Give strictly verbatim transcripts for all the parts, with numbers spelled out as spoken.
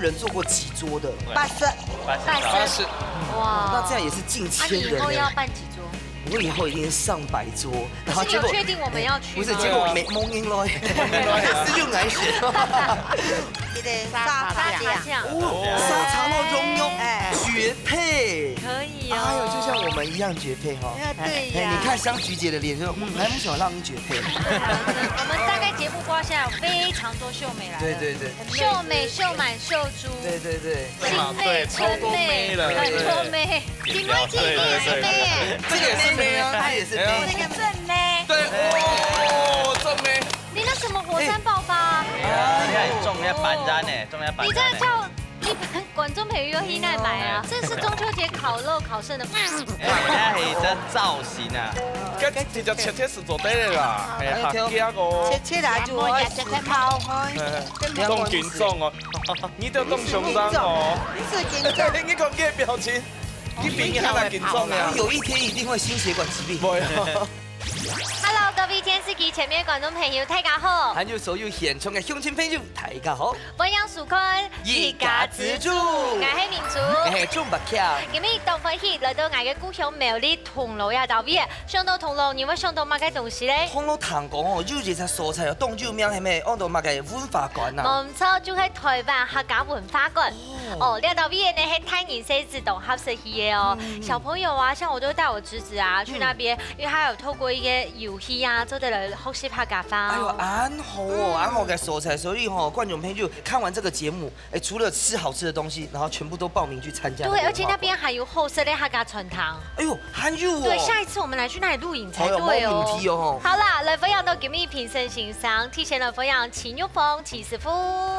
人坐过几桌的？八十。八十。八十。哇。那这样也是近千人欸。啊，你以后要办几桌？我以后一定是上百桌，然后结果，啊，是你有确定我们要去吗？不是，结果没蒙音了，是用来写。一个沙茶酱。沙茶酱。哦，沙茶肉融肉，哎。绝配。可以哦。哎呦，就像我们一样绝配哈。哎，对呀。哎，你看香菊姐的脸，就说，嗯，还不想让你绝配。我们大概节目刮下来，有非常多秀美来了。对，对，对。秀美、秀满、秀珠。对，对，对。 青妹、对，超多妹了。春妹，很多妹了。对。金妹姐也是妹耶。这个也是妹啊，她也是妹。哎呀。这个正妹。对，哦，正妹。你那什么火山爆发啊？哎。哎呀，中人家板单呢，中人家板单呢。你这样叫一般观众朋友又去哪买啊？这是中秋节烤肉烤剩的。哎，人家还有这造型啊。这直接切切是做得了啦，哎，哎，客家哦。切切来就好，烤。哎，哎。当紧张哦。 你都当上当哦。你是紧张。你看你的表情，你比人家還緊張啊。有一天一定會心血管疾病。不會啊。Hello，各位電視機前面觀眾朋友，大家好。還有所有現場的鄉親朋友，大家好。歡迎收看一家之煮。我係明珠。我係鍾伯強。今日當歡喜來到𠊎个故鄉苗栗 銅鑼這搭位，想到銅鑼，你會想到麼个東西咧？銅鑼聽講哦，有一隻所在哦，當有名，係無？安到麼个文化館啊？無錯，就係臺灣客家文化館。哦。哦，這搭位呢，係大人細子都合適去个哦。嗯，嗯。小朋友啊，像我都會帶我侄子啊，去那邊，嗯。因為他有透過一些遊戲啊，做得來學習客家話哦。哎喲，恁好哦，嗯。恁好个所在，所以吼，觀眾朋友看完這個節目， 哎，除了吃好吃的東西，然後全部都報名去參加那個文化館。對，而且那邊還有好食个客家餐廳。哎喲，還有哦。對，下一次我們來去那裡錄影才對哦。好喲，沒問題哦。好啦，來歡迎到今日評審先生，提前來歡迎徐玉峰徐師傅。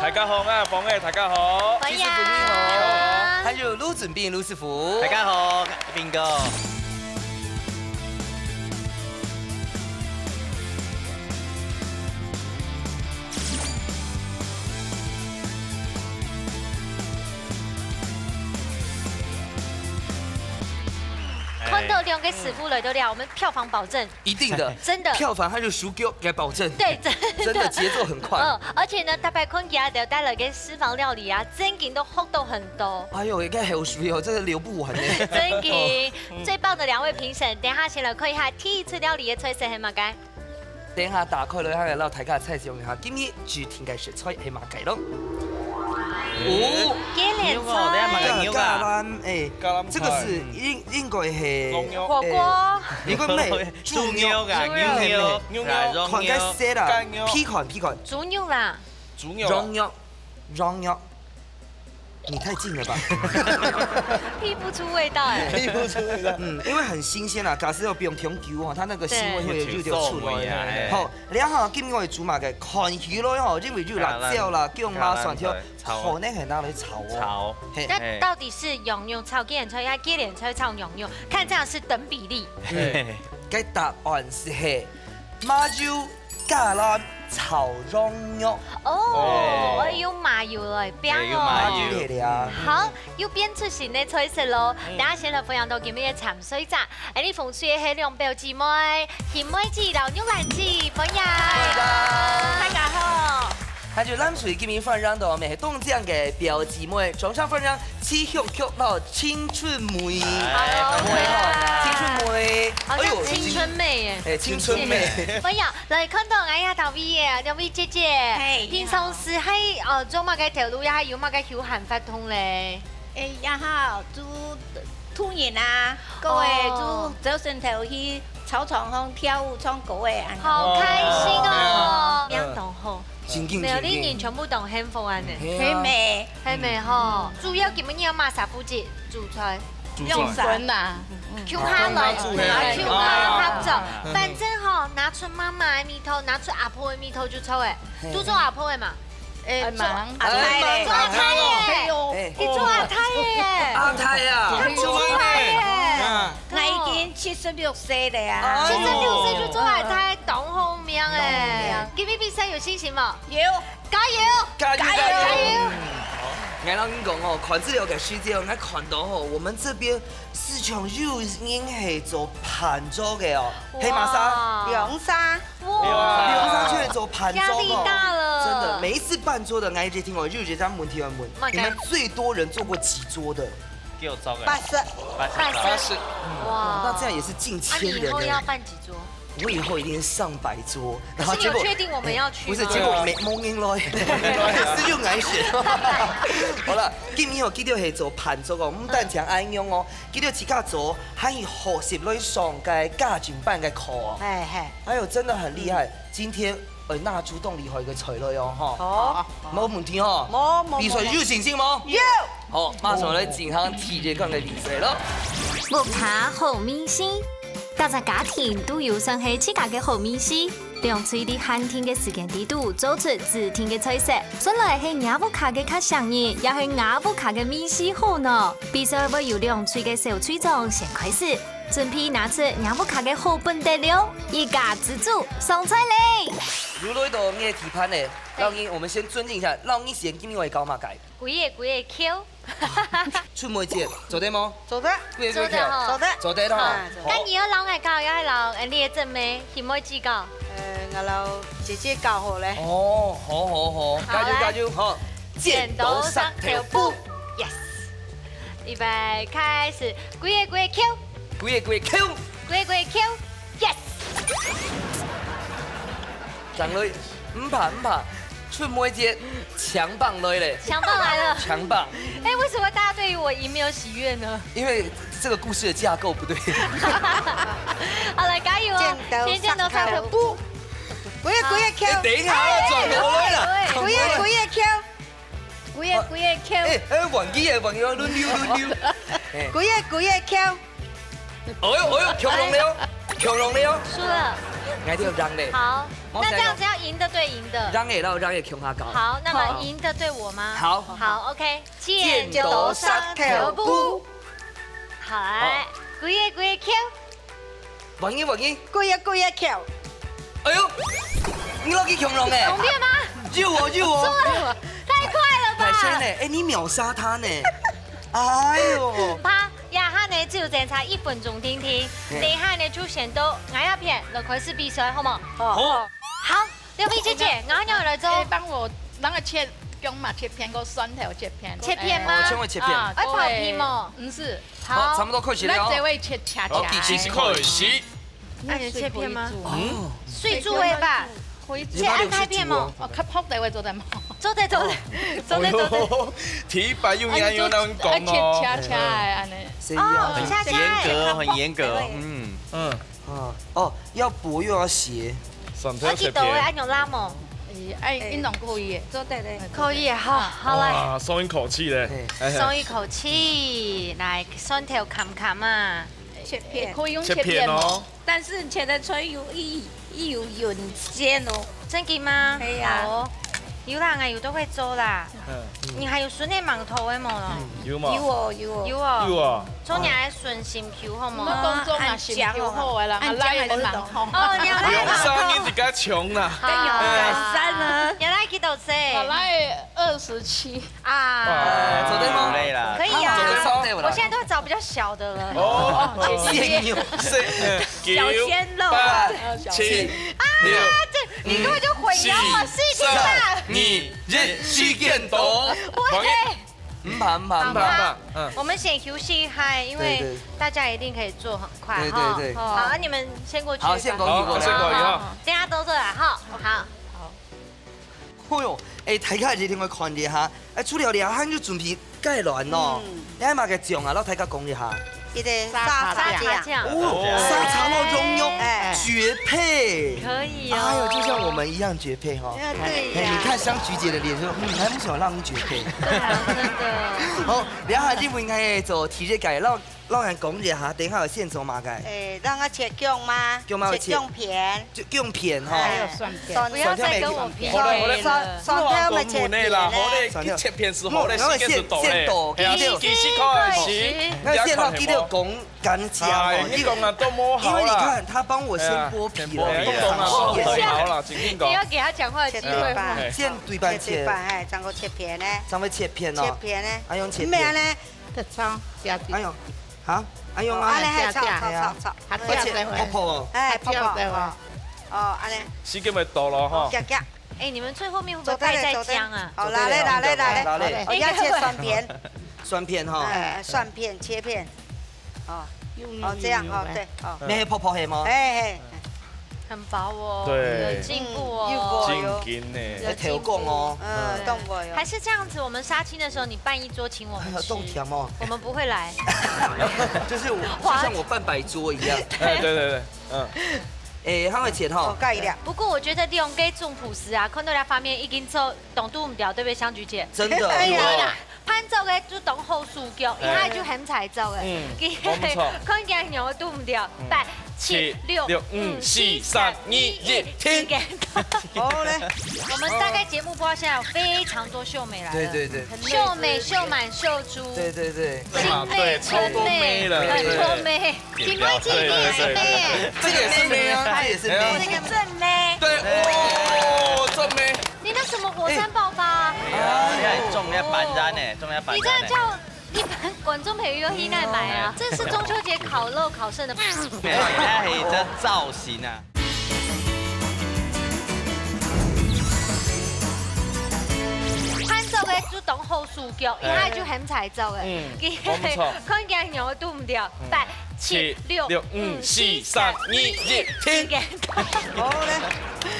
大家好，𠊎係峰仔，大家好。歡迎。徐師傅你好。你好。還有盧準斌盧師傅。大家好，斌哥。 看到兩個師傅來到了，我們票房保證。一定的。真的。票房還有收據來保證。對，真的。真的節奏很快。嗯，而且呢，大家看佢兜帶來个私房料理啊，正經都學到很多。哎喲，應該還有收哦，這個留不完呢。正經。 最棒的兩位評審，等一下先來看一下第一出料理个菜色係麼个。等一下打開來，𠊎來摎大家猜一下，今日主題个食材係麼个咯？哦，雞卵菜。等一下麼个肉啊？橄欖，哎，橄欖菜。這個是應，應該係，火鍋。哎，應該毋係，豬肉啊，豬肉。牛肉啊，看該色啦，雞肉。Pecan，pecan。豬肉啦。豬肉啊。羊肉。 羊肉，你太近了吧？鼻不出味道哎。鼻不出味道。嗯，因為很新鮮啊，假使有放長久哦，它那個腥味會有點出來。對。好，然後今日我煮麼个？看起來吼，因為有辣椒啦、薑啊、蒜頭，炒，可能係拿來炒哦。炒。嘿。那到底是羊肉炒雞卵菜，還是雞卵菜炒羊肉？看這樣是等比例。嗯，該答案係係麻油 橄欖炒羊肉。哦，哦。哎，有麻油了，哎，有麻油。麻油个啊。好，又變出新个菜色咯。嗯。等下先來歡迎到今日个參賽者，𠊎等歡迎个係兩表姊妹，欣妹姊摎玉蘭姊，歡迎。大家好。大家好。還有藍隊今日歡迎到𠊎等當靚个表姊妹，掌聲歡迎徐香菊摎青春妹。哎，歡迎。青春妹。好像青春妹耶。哎喲，哎，青春妹。歡迎。 來，看到𠊎這搭位个兩位姐姐，嘿，平常時係，呃，做麼个頭路，也還有麼个休閒活動咧？哎，也好，做導演啊，各位，哦。做，走上頭去操場上跳舞、唱歌个，恁樣。好開心哦。哦。樣當好。真緊，苗栗人全部當幸福恁呢。真緊。嘿啊。係咩？係咩吼？嗯。主要今晡日有麼儕負責煮菜？煮菜。用神啊。嗯。共下來，共下煮个。共下合作。嗯。反正吼，拿出媽媽个味道，拿出阿婆个味道就著欸。 嘿。都做阿婆个嘛？哎，哎，做阿太个。哎，做阿太个。哎喲。哎。你做阿太个耶。阿太啊。佢做阿太个。啊。𠊎已經七十六歲了啊。哎喲。七十六歲就做阿太，當好命哎。當好命。今日比賽有信心無？有。加油！加油，加油！加油！嗯，好。𠊎摎你講哦，看資料个時節，𠊎看到吼，我們這邊市場有人係做盤做个哦，係麼儕？龍蝦。哇，龍蝦就係做盤做个哦。壓力大了。真的，每一次辦桌的，𠊎一直聽哦，就有這樣問題要問，麼个？你們最多人做過幾桌的？給我招个。八十。八十。八十。哇，那這樣也是近千人呢。啊，你以後要辦幾桌？ 我以後一定是上百桌，然後結果，可是你有確定我們要去嗎？不是，結果沒，無人來，是又難選。好了，今日哦，佢兜係做盤做个，毋單淨恁樣哦，佢兜自家做，還有學習來上个家政班个課哦。哎，嘿。哎喲，真的很厲害。今天，呃，那主動厲害一個菜來哦，哈。好。沒問題哈。沒，沒，比賽有信心嗎？有。好，馬上來進行體育館个比賽了。屋下好味緒。 逐隻家庭都有算係自家个好味緒，兩隊在限定个時間裡肚做出指定个菜色，算來係若屋下个較嚮人，也係吾屋下个味緒好呢？比賽會由兩隊个小隊長先開始，準備拿出若屋下个好本底料，一家之煮，上菜咧！又來到你个地盤咧，老二，我們先尊敬一下，老二先，今日會教麼个？ 鬼仔鬼仔噭。出梅節，做得無？做得。鬼仔鬼仔噭。做得吼。做得。做得吼。啊，做得。該你愛摎𠊎教，也係摎，呃，你个姊妹，姊妹自家教？呃，𠊎摎姐姐教好咧。哦，好，好，好，好，加油，來。加油，好。剪刀石頭布。Yes。預備，開始。鬼仔鬼仔噭。鬼仔鬼仔噭。鬼仔鬼仔噭。Yes。掌聲。 毋怕，毋怕，出梅節，青幫來咧。青幫來了。青幫。哎，為什麼大家對於我贏沒有喜悅呢？因為這個故事的架構不對。好了，加油哦！剪刀石頭布。先剪刀石頭布。鬼仔鬼仔噭。哎，等一下，哎，轉頭來了。哎，哎，哎。鬼仔鬼仔噭。鬼仔鬼仔噭。哎，哎，換佢，換佢，輪流，輪流。哎。鬼仔鬼仔噭。 哦喲，哦喲，共樣了哦，共樣了哦。輸了。𠊎就讓咧。好，那這樣子要贏的對贏的。讓咧，然後讓咧，共下教。好，那麼贏的對我嗎？好。好，OK。剪刀石頭布。好，來，好。鬼仔鬼仔噭。換你，換你。鬼仔鬼仔噭。哎喲，你落去共樣欸。同片嗎？有哦，有哦。輸了，太快了吧？歹勢呢，哎，你秒殺他呢。哎喲。毋怕。 這下呢，只有爭差一分鐘定定，嘿。等一下呢，就先到𠊎這片來開始比賽，好無？好。好，劉碧姐姐，𠊎仰般來做？哎，幫我那個切，薑嫲切片，个蒜頭切片。切片嗎？哦，切片，切片。啊，愛刨皮無？對。毋係。好，好。差不多開始了哦。那這位切恰恰。好，計時開始。 愛切片嗎？哦。水煮个吧。可以煮。切恁大片無？哦，較薄个會做得無？做得，做得，做得，做得。哦喲，第一擺有人有恁樣講哦。愛切恰恰个恁樣。哦，恰恰个。嚴格哦，很嚴格哦，嗯。嗯。啊，哦，要薄又要斜。蒜頭切片。啊，幾多个恁樣啦無？哎，哎，恁樣可以耶。做得嘞。可以，好，好來。哇，鬆一口氣嘞。嘿。哎，哎。鬆一口氣，來，蒜頭砍砍啊。 切片。可以用切片哦。切片哦。但是切个菜有，有，有韌性哦。真个嗎？係啊。好哦。有啦，𠊎有都會做啦。嗯。你還有筍仔饅頭个無咯？嗯。有無？有哦，有哦。有哦。有哦。做你个筍心球好無？毋好講做啊，很香哦。心球好个啦，很香還是很痛？哦，你還兩儕人自家搶啦。好。哎喲，哎。改善了。原來幾多歲？我來二十七。 啊。哇，做得嗎？可以啊。做得上台了啦。我現在都會找比較小的了。哦，謝謝你。四、九、八、七、六、五、四、三、二、一，時間到。不會。毋怕，毋怕，毋怕。毋怕，毋怕。嗯。我們先休息一下，因為，對，對。大家一定可以做很快哈。對，對，對。好，啊，你們先過去吧。好，先過去，好，過去。先過去哈。好，等下都過來哈。好。好。 哎喲，哎，大家一定愛看一下，哎，除了這，還有準備雞卵哦。嗯。你還有麼个醬啊？摎大家講一下。一個沙茶醬。沙茶醬。哦，沙茶摎羊肉，哎。絕配。可以哦。哎喲，就像我們一樣絕配哈。哎，對呀。哎，你看香菊姐的臉說，嗯，還不想讓你絕配。對啊，真的。好，這下就應該做第一個，摎 摎𠊎講一下，等下愛先做麼个？哎，摎𠊎切薑嫲，薑嫲切，切薑片。切薑片吼。還有蒜片。蒜片。不要再跟我比了。好嘞，好嘞。蒜，蒜頭愛切片咧。好嘞，好嘞，蒜頭。去切片就好嘞，時間就到嘞。我，我先，先到，哎呀，對。計時開始。那現在記得講感謝哦，哎，你講啊，都無好啦。因為你看，他幫我先剝皮了，哎呀，先剝皮了，哎呀，你講啊，都無好啦，正經講。你要給他講話的機會嗎？哎。先對半切。切半，哎，正過切片呢。正過切片哦。切片呢。哎，用切片。毋係呢。這炒，加點。哎呦，哈？哎呦啊。哦，恁呢，係，炒，炒，哎呀。炒，炒。還要再會。而且泡泡哦。哎，泡泡，還要再會。哦。哦，恁呢。時間會到了哈。哦，夾，夾。 哎，你們最後面會不會蓋在薑啊？好，來嘞，來嘞，來嘞。來嘞。哦，要切蒜片。蒜片哈。哎，蒜片切片。哦，哦，這樣哈，對，哦。你係泡泡係嗎？哎，哎。很薄哦，對。有進步哦。嗯，有進步哦。正經呢。有進步。還偷工哦。嗯，動過喲。還是這樣子，我們殺青的時候，你辦一桌請我們吃。當甜哦。我們不會來。就是我，就像我辦白桌一樣。哎，對，對，對。 嗯。哎，還會切吼。哦，蓋一粒。不過我覺得兩個總舖師啊，看到這畫面已經做當堵毋牢，對不對，香菊姐？真的。哎呀，潘總个就當好手腳，哎。一下就很彩照哎。嗯，無錯。看起來牛都毋牢，嗯。八、七、七、六、六、五、五、四、四、三、三、二、二、一，一，停。停。好嘞。我們大概節目播到現在有非常多秀眉來了。對，對，對。很累。秀眉、秀滿、秀珠。對，對，對。心妹、對，超多妹了，春妹，對。很多妹。 金妹姐，你也是妹耶。對，對，對。這個也是妹啊，這也是妹。這個是正妹。對，哦，正妹。你那什麼火山爆發啊？哎。哎呀，中了班長呢，中了班長呢。你這叫一般觀眾朋友又去哪買啊？這是中秋節烤肉烤剩的。沒有，人家還有這造型啊。潘總个就當好手腳，一下就很彩照哎。嗯，無錯。看起來牛都毋牢， 八、七、六、六、五、五、四、四、三、三、二、二、一，停。停。好嘞，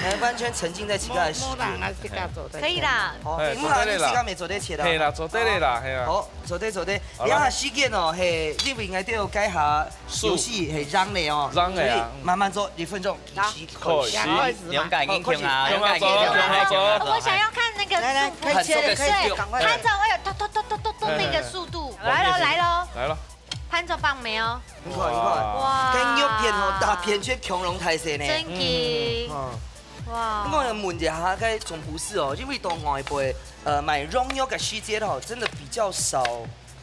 來，完全沉浸在其他的世界。無，無人啊，自家做得。可以啦。好，哎，木蘭，做得了啦。你自家沒做得切的啊。嘿啦，做得了啦，嘿啊。好，做得，做得。好啦。你看時間哦，嘿，你不應該對我該下遊戲，嘿，讓的哦。讓的啊。所以慢慢做，一分鐘，開始。開始。開始。勇敢硬挺啊，好，開始。勇敢硬挺啊。勇敢做，勇敢做。我想要看那個來，來，速度。可以切了，可以切了，對，趕快。潘總，哎呦，咚咚咚咚咚咚，那個速度。哎，哎，來了，來了。來了。 潘總放梅哦。你看，你看，哇。哇。跟肉片吼，大片就恐龍大細呢。真的。嗯。哇。不過呢，問一下該總舖師哦，因為到外背，呃，買羊肉个時節吼，真的比較少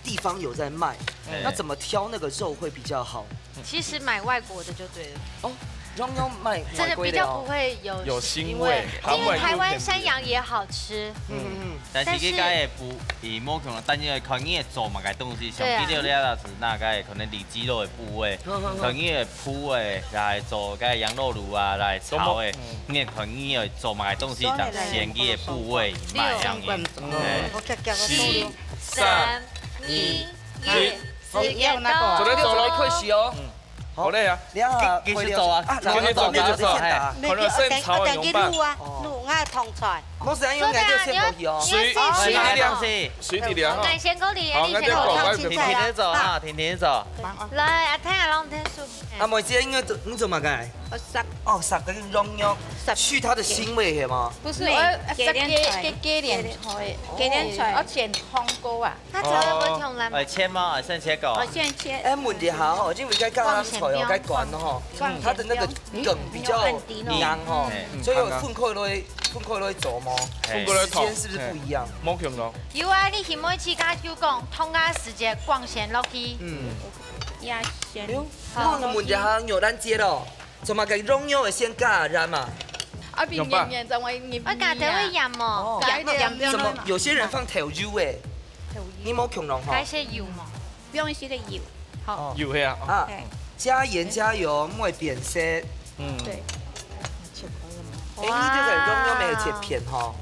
地方有在賣，哎。那怎麼挑那個肉會比較好？其實買外國的就對了。哦，羊肉賣外國的哦。真的比較不會有有腥味，因為，因為台灣山羊也好吃。嗯，嗯，嗯。但是佢該个不，佢無可能單淨看你个做麼个東西，像比如你啊，是那個可能里肌肉的部位，嗯，嗯，嗯。可能你个部位來做該羊肉爐啊，來炒的，嗯。你看你个做麼个東西，當選佢个部位，買樣个。六。哎。四、三、二、一，時間到。做得做了，開始哦。嗯。 好嘞啊。你好，繼續做啊，啊，繼續做，繼續做，嘿，可能先炒个羊肉。滷啊，滷啊，燙菜。老師，恁樣𠊎就先過去哦。水，水滴了，水滴了哈。好，𠊎先過去，好，你先過去。𠊎就過，𠊎就過。甜甜的做哈，甜甜的做。來，啊，聽下，讓我們聽書。啊，妹姐，你做，你做麼个？我煠。哦，煠个羊肉，煠。去它的腥味，係嗎？不是，我要煠个，个，个蓮菜，个蓮菜，我剪湯膏啊。 佢做得會燙爛嗎？愛切嗎？愛先切个哦。愛先切。哎，問一下吼，因為該橄欖菜哦，該管吼，嗯，它的那個梗比較硬吼，嗯，所以有分開來，分開來做嗎？分開來燙。時間是不是不一樣？無共樣。有啊，你去每次佢就講，燙个時節光線落去。嗯。也先。哎喲，好。那我們問一下牛蛋姐咯。 做麼个羊肉會先加鹽啊？啊，變黏黏，怎麼黏黏啊？啊，加點仔鹽哦。哦，加一點鹽。怎麼有些人放豆油誒？豆油。你無共樣吼？加一些油嘛。不用一些个油。好。哦。油係啊。啊，嘿。加鹽加油，毋會變色。嗯。對。哎，你這個羊肉沒有切片吼？哇。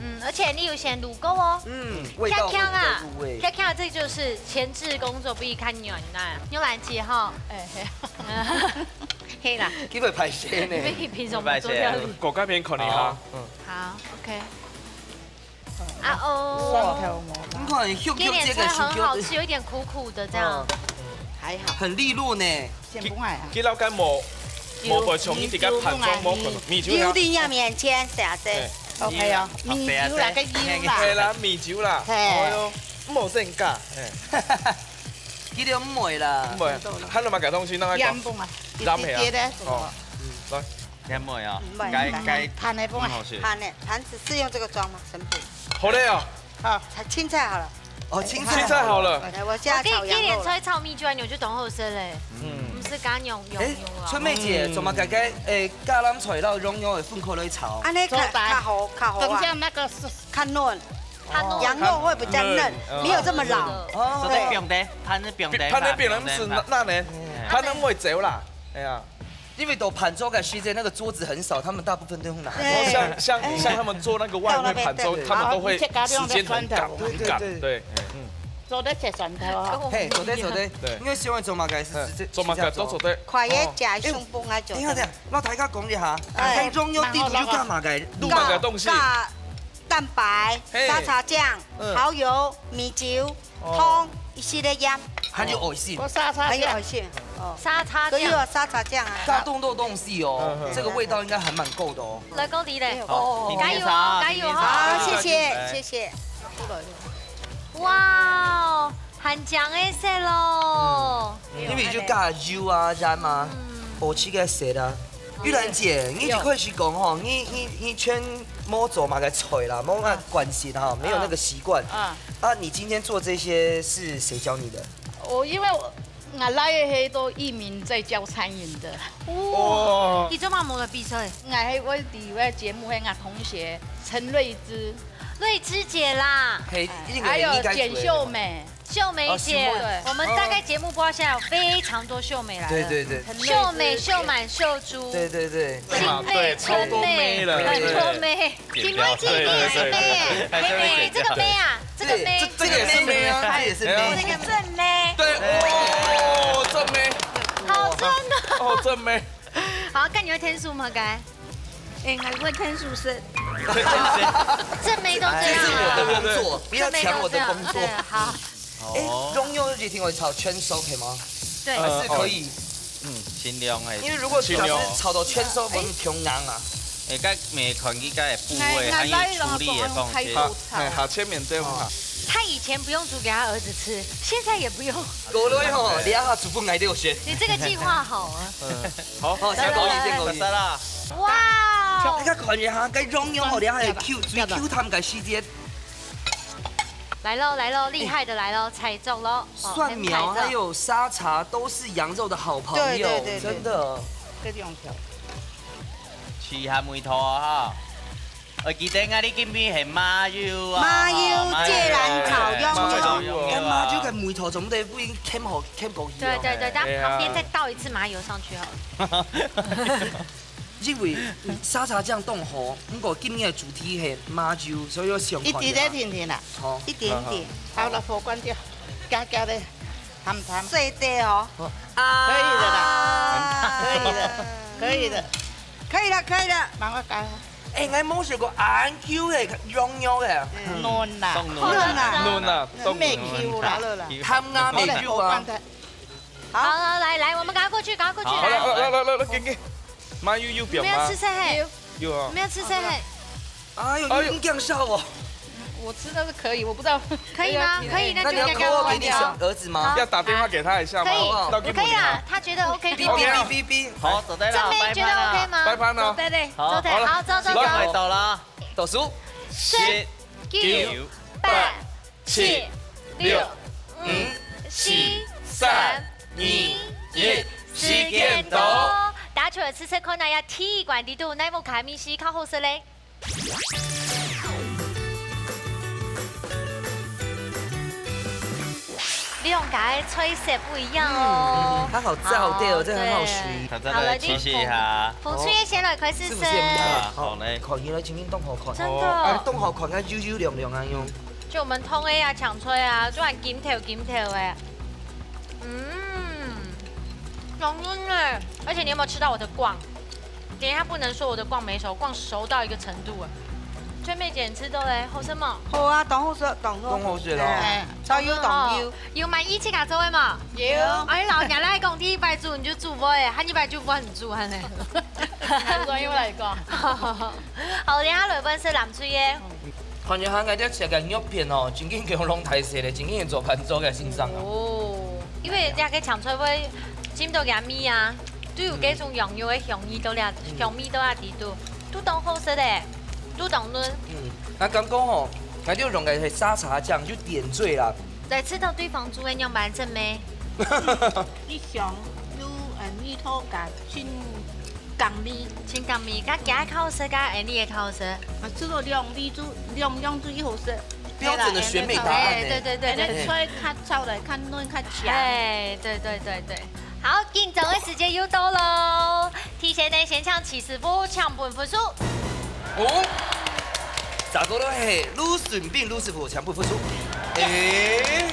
嗯，而且你有先滷過哦。嗯，味道會比較入味。香香啊，香香，這就是前置工作，比較軟啊，牛奶雞哈。哎，嘿。嘿啦。基本歹勢呢。你們可以憑什麼做料理？國家片可能哈。好。嗯。好，OK。啊哦。蒜頭無啦。你看，香香這個今年菜很好吃，有一點苦苦的這樣。嗯。還好。很利落呢。先不愛啊。佢，佢老乾無，無會從你這個盤中無可能，米酒啊。有點要面前，是啊，是。哎。 OK哦，米酒啦，个油啦。係啦，米酒啦。嘿。哎喲，毋好真假，嘿。佢就毋會啦。毋會，還有麼个東西，讓佢講。鹽分啊，鹽係啊。直接的。哦，嗯，來。鹽會啊，毋會，該，該，盤的分啊。很好吃。盤的，盤子是用這個裝嗎？成品。好嘞哦。好。菜，青菜好了。哦，青菜。青菜好了。來，我現在炒羊肉了。我這，這連菜炒米酒啊，就當好食咧。嗯。毋使加羊，羊哎，肉啊。春妹姐，嗯。做麼个个，哎，橄欖菜摎羊肉个分開來炒？恁樣較，做得。較好，較好啊。等一下那個是較嫩。較嫩。羊肉會比較嫩，嗯。沒有這麼老。哦。所以放在盤仔放在盤仔放咧毋係那，那呢？哎。盤仔毋會走啦。哎呀。 因為都盤桌个時間，那個桌子很少，他們大部分都用拿。對。哦，像，像，哎。像他們做那個外燴盤桌，到那邊，對。他們都會時間很趕，好，你切開，不用再穿的，很趕，對，對，對。對，嗯。做得切蒜頭啊。嘿，做得，做得。對。因為小妹做麼个係，嗯，係，做麼个，係這樣做。都做得。快些，哦。加上飯啊，做得。哎，等一下，等一下，摎大家講一下，哎。該羊肉底肚有加麼个？加，加東西。加 蛋白、嘿。沙茶醬、嗯。蠔油、米酒、哦。湯、一息仔鹽。還有海鮮。哦。還有海鮮，哦。沙茶醬。所以有沙茶醬啊。加當多東西哦，嗯，嗯。這個味道應該還蠻夠的哦。來，高迪嘞。哦，哦，哦。加油哦，加油哦。好，謝謝，來。謝謝。哇哦，還靚个色咯。嗯。 因為就加油啊、鹽啊，嗯。好食个色啊。玉蘭姐，你一開始講吼，你，你，你全無做麼个菜啦，無麼个慣勢哈，沒有那個習慣。啊。啊，你今天做這些是誰教你的？我因為我，𠊎倈仔係做義民在教餐飲的。哇。你做麼个無來比賽？𠊎係，𠊎第一位節目係𠊎同學陳瑞芝。瑞芝姐啦。嘿，應該，還有簡秀美。應該知。 秀美姐，哦，秀美。我們大概節目播到現在有非常多秀美來了。對，對，對。秀美、秀滿、秀珠。對，對，對。新妹、對，超多妹了。很多妹。對，對。金妹姐，你也是妹耶。對，對，對。妹妹，這個妹啊，這個妹。這，這，這個也是妹啊，這也是妹。這個正妹。對，哦，正妹。好正哦。哦，正妹。 好，該你會天數嗎？該？哎，𠊎會天數係。正妹都這樣啊。這是我的工作，不要搶我的工作。對，好。哎，哦。羊肉一定愛炒全熟，可以嗎？對。還是可以？呃，哦。嗯，盡量欸。因為如果假使炒到全熟，盡量。會變硬啊。哎，該愛看佢个部位，還有處理的方式。𠊎，𠊎，𠊎，𠊎，𠊎， 下，下，下面這樣哈。他以前不用煮給他兒子吃，現在也不用。過來吼，你還煮分𠊎兜食。你這個計劃好啊。嗯，好，好，先講一，先講一。來，來，來。哇哦！大家看一下，該羊肉吼，你還有Q，最Q彈个時節。來咯，來咯，厲害的來咯，菜汁咯。哦，蒜苗還有沙茶都是羊肉的好朋友，對，對，對，對。真的。這種調。試下味道啊哈。 我記得啊，你今晡日係麻油啊，麻油芥藍炒羊肉。麻油啊。該麻油个味道全部都分佢牽好，牽過去哦。對，對，對，然後旁邊再倒一次麻油上去好了。哎呀。因為，嗯，沙茶醬當好，毋過今日个主題係麻油，所以我想看一下。一滴仔定定啦，好。一點點。好了，火關掉，加加咧，淡淡。水滴哦。好。啊。可以了啦，可以了，可以了。可以了，可以了。幫我加。 哎，𠊎無食過恁Q个羊肉个。嗯。嫩啊。當嫩。嫩啊。嫩啊，當嫩。乜Q啦。好了啦。淡啊，乜Q啊。好了，好，好，來，來，我們趕快過去，趕快過去，好，來。來，來，來，來，來，緊，緊。麻油有放嗎？你們要吃菜嘿？有啊。你們要吃菜嘿？哎呦，哎呦。你們這樣笑我。我吃那是可以，我不知道。可以嗎？可以，那就那你要call我給你小兒子嗎？好。要打電話給他一下嗎？可以，到底可以啦，他覺得OK就OK。嗶嗶嗶嗶嗶。好，走，再見，這邊覺得OK嗎？拜拜了。拜拜了。走，對，對，好。走，對，好，走，走，走。來，到了。 倒數，十、九、八、七、六、五、四、三、二、一，時間到。大家出來試試看啊，這第一關裡肚哪一款味緒較好食咧？ 兩家个菜色不一樣哦。嗯，它好燥的哦，哦，這很好吃。對。好，來，好，來，試試一下。紅，紅隊先來開始食。哦，是不是很好？啊，好嘞。看起來真的當好看。真的。哦，哎，當好看，啊，油油亮亮啊，用。就我們通A啊，搶菜啊，就很金頭金頭欸。嗯，軟軟欸，而且你有沒有吃到我的逛？ 等一下不能說我的逛沒熟，逛熟到一個程度了。春妹姐，你吃到嘞，好吃嗎？好啊，當好食，當好食。當好食咯。哎，超有當有。有滿意自家做个嗎？有。哎，老娘來講，第一擺煮你就煮會，下一擺就毋好煮，恁呢。所以我來講。好，等下來分食藍隊耶。 看一下𠊎兜食个肉片哦，真經強浪大細咧，真經做飯做个欣賞啊。哦，因為這個搶菜會浸到佢味啊，都有這種羊肉个香味到了，嗯。香味到啊底肚，都當好食咧，都當嫩。嗯，𠊎感覺吼，該就用个係沙茶醬，就點綴啦。來試著對方煮个樣般仔無？你想，有，呃，芋頭乾，清鹹味。清鹹味，佮佢个較好食，佮𠊎俚个較好食。啊，試著兩味煮，兩樣煮又好食。標準的選美答案呢。哎，對，對，對，對。恁樣菜較炒來，較嫩，較香。哎，對，對，對，對。好，緊張个時間又到囉。提前呢，先請徐師傅搶分分數。哦，咋个了嘿？盧順斌，盧師傅搶分分數。哎，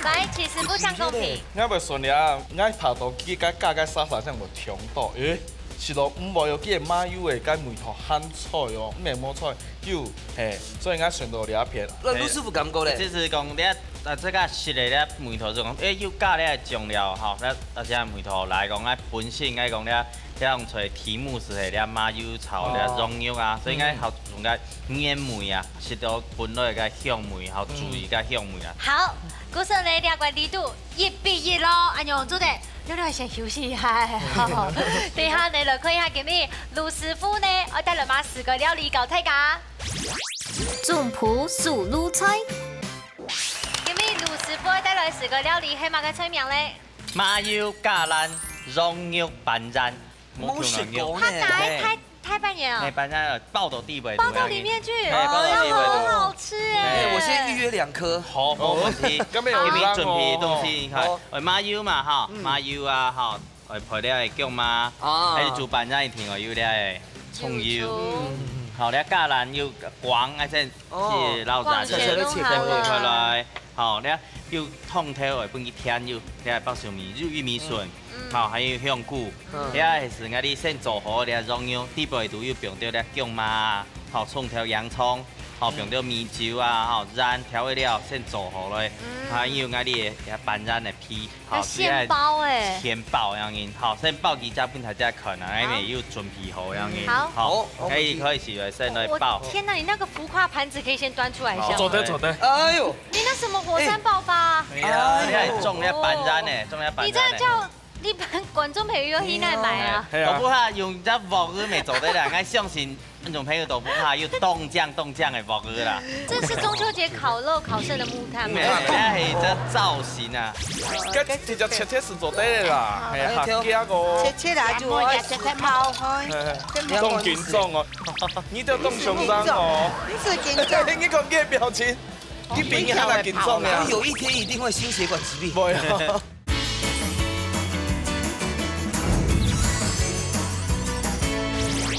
來，徐師傅搶公平。𠊎會選了，𠊎拍到佢个加个沙沙像無聽到，哎，是咯，毋會有佢个麻油个該味道鹹菜哦，毋係無菜，有，嘿，所以𠊎選到這片。那盧師傅感覺咧？就是講這，呃，這个食个這味道就講，哎，又加了醬料吼，那而且味道來講，啊，本身來講咧，這樣出題目是係這麻油炒這哦。羊肉啊，所以應該好用个原味啊，食到本來个香味，好注意个香味啊。好，故所呢，這關裡肚一比一囉，恁樣做得，咱來先休息一下，好。等一下呢，來看一下今日盧師傅呢，愛帶來麼个四个料理教大家。總鋪手路菜。今日盧師傅愛帶來四个料理，係麼个菜名咧？麻油芥蘭，羊肉粄圓，無聽過肉。佢打个太，太粄圓啊。哎，粄圓啊，包到底背肚。包到裡面去，哎，包到底背肚。哎喲，很好吃哎。哎，我先預約兩顆。好，無問題。哦，今日有人哦。今日準備東西，你看，哦。哎，麻油嘛，哈，嗯。麻油啊，哈，哎，配料个薑嫲，啊。還有煮粄圓一定愛有這个蔥油。蔥油。嗯。好，這芥蘭有黃，還係哦。係老雜个，切切切切切切。切開來。好，這有湯頭个，分佢添油，這白小米、玉米筍。嗯。 嗯。好，還有香菇。嗯。這係𠊎俚先做好這羊肉，底背肚有放到這薑嫲，好，蔥頭、洋蔥，好，嗯。放到米酒啊，好，鹽調味料先做好了。嗯。還有𠊎俚這粄圓个皮，好，愛現包欸。現包恁樣，好，先包幾隻分大家看啊，哦。因為有準備好恁樣。嗯。好。好，好，可以，可以，先來包。我，天哪，你那個浮誇盤子可以先端出來一下嗎？好。做得，做得。哎喲。你那什麼火山爆發啊？哎呀，哎喲。你看，中了粄圓呢，中了粄圓呢。你這樣叫 一般觀眾朋友又去哪買啊？係啊。都毋怕用這鑊仔乜做得啦，𠊎相信觀眾朋友都毋怕有當靚當靚个鑊仔啦。這是中秋節烤肉烤剩的木炭嗎？沒有，這係這造型啊。該直接切切係做得个啦，係，好，客家哦。切切來就愛思考，嘿，嘿。當緊張哦，你都當緊張哦。你是緊張。你看佢个表情，你比人還緊張呀。我有一天一定會心血管疾病。不會啊。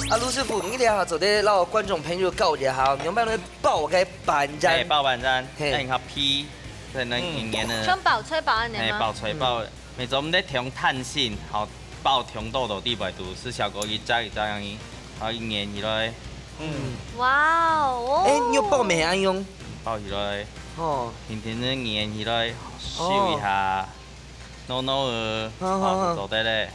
啊，盧師傅，你這下做得摎觀眾朋友教一下，仰般來包該粄圓。哎，包粄圓，嘿。愛用皮，才能圓圓个。嗯。像包菜包恁樣嗎？哎，包菜包，嗯。乜做毋得忒貪心，好，包忒多到底背肚，係效果一隻一隻樣，好，一圓起來。嗯。哇哦，哦。哎，你有包乜恁樣？包起來。哦。平平个圓起來，收一下。哦。 No no，呃，好，好，好。好，做得咧。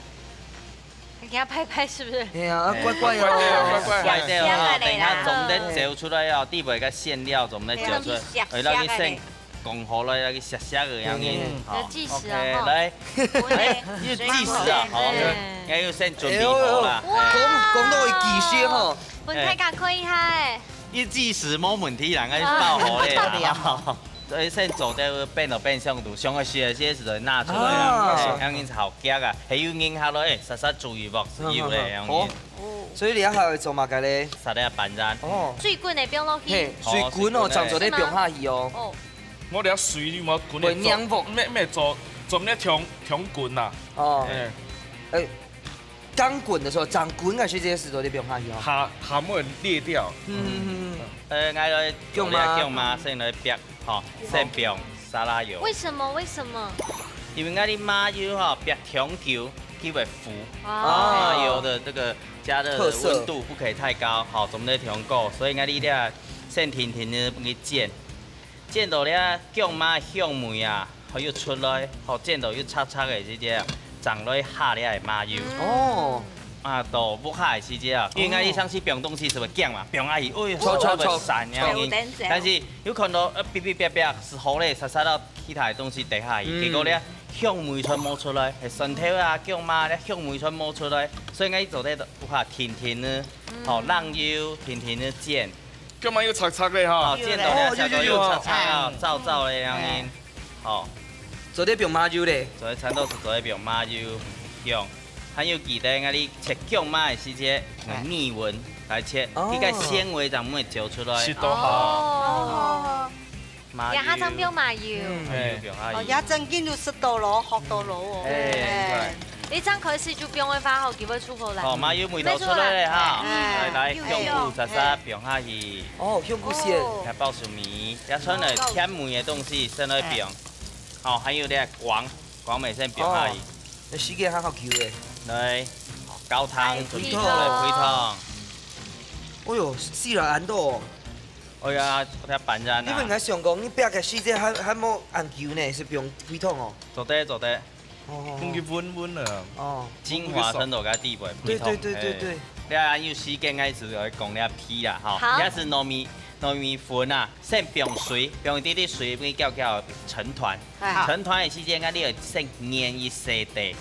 你給他拍拍是不是？哎呀，啊，乖乖哦。乖乖哦，乖乖。乖乖哦，等一下做毋得走出來哦，底背个餡料做毋得走出來，哎，讓佢先講好了，讓佢削削个樣子。嗯。好，要計時啊，OK，哈。來。哎，又計時啊，好，哎。應該又先準備好了。哎喲，哎。講，講到會計時吼。分大家看一下，哎。一計時無問題啦，應該包好咧啦。啊。 所以先做得變到冰箱肚，想愛食个時節就拿出來啊，啊。哎，恁樣就好夾啊，還有人下落，哎，煞煞注意鑊係有咧，嗯，嗯，嗯。恁樣。哦，所以你還會做麼个咧？煞了粄圓。哦。水滾个放落去。嘿，水滾哦，哦，水滾个。正做得放下去哦。哦。我了水你莫滾个，會黏鑊。做，乜，乜做，做毋得忒，忒滾啦。哦。哎。哎， 剛滾的時候，正滾个時節係做得放下去哦。下，下面裂掉。嗯，嗯，嗯，嗯。呃，𠊎來薑嫲。薑嫲，先來煏，吼，先放沙拉油。為什麼？為什麼？因為𠊎个麻油吼，煏忒久，佢會糊。哦。麻油的這個加熱的溫度不可以太高，特色。吼，做毋得忒高，所以𠊎這先定定仔分佢煎。 煎到這薑嫲香味啊，好又出來，好煎到又赤赤个時節，正來下這个麻油。嗯。哦。啊，到屋下个時節啊，因為𠊎一上去放東西係會驚嘛，放下去，哎喲，臭，臭，臭。會散樣。臭。但是有看到，呃，嗶嗶啪啪，係好咧，煞煞到其他个東西跌下去，嗯。結果咧，香味全無出來，係蒜頭啊、薑嫲咧，香味全無出來，所以𠊎做得屋下定定仔，嗯。好，冷油，定定仔煎。今日又赤赤个哈。哦，見到了，哦，有，有，有。赤赤啊，燥燥个樣仔。哦，做得放麻油咧。做得全部係做得放麻油，放。還有記得，𠊎俚切薑嫲个時節，用逆紋來切，哦。佢个纖維正毋會走出來。係都好。哦。 麻油。也較常放麻油。嗯。麻油放下去。哦，也正經就食到咯，學到咯哦。哎。哎。你正開始就放个話，吼，佢會出火來。哦，麻油味道出來了哈。哎。來，來，有，有。薑母沙沙放下去。哦，香菇絲。哦。還有包粟米，也算係甜味个東西，先來放。哎。好，還有咧，薑，薑乜先放下去。哦，該時間還較久誒。來，高湯，哎，準備好了，肥湯。肥湯。哎喲，死了，恁多哦。 哎呀，這粄圓啊。你毋係想講，你煏个時間還，還無恁久呢，係放肥湯哦？做得，做得。哦。放佢溫溫了。哦。精華全都在底背，對，對，對，對，對。哎，你還有時間，𠊎就來講這皮啦，吼。好。這係糯米，糯米粉啊，先放水，放一滴滴水，分佢攪攪成團。哎。成團个時間，𠊎俚愛先研一細塊。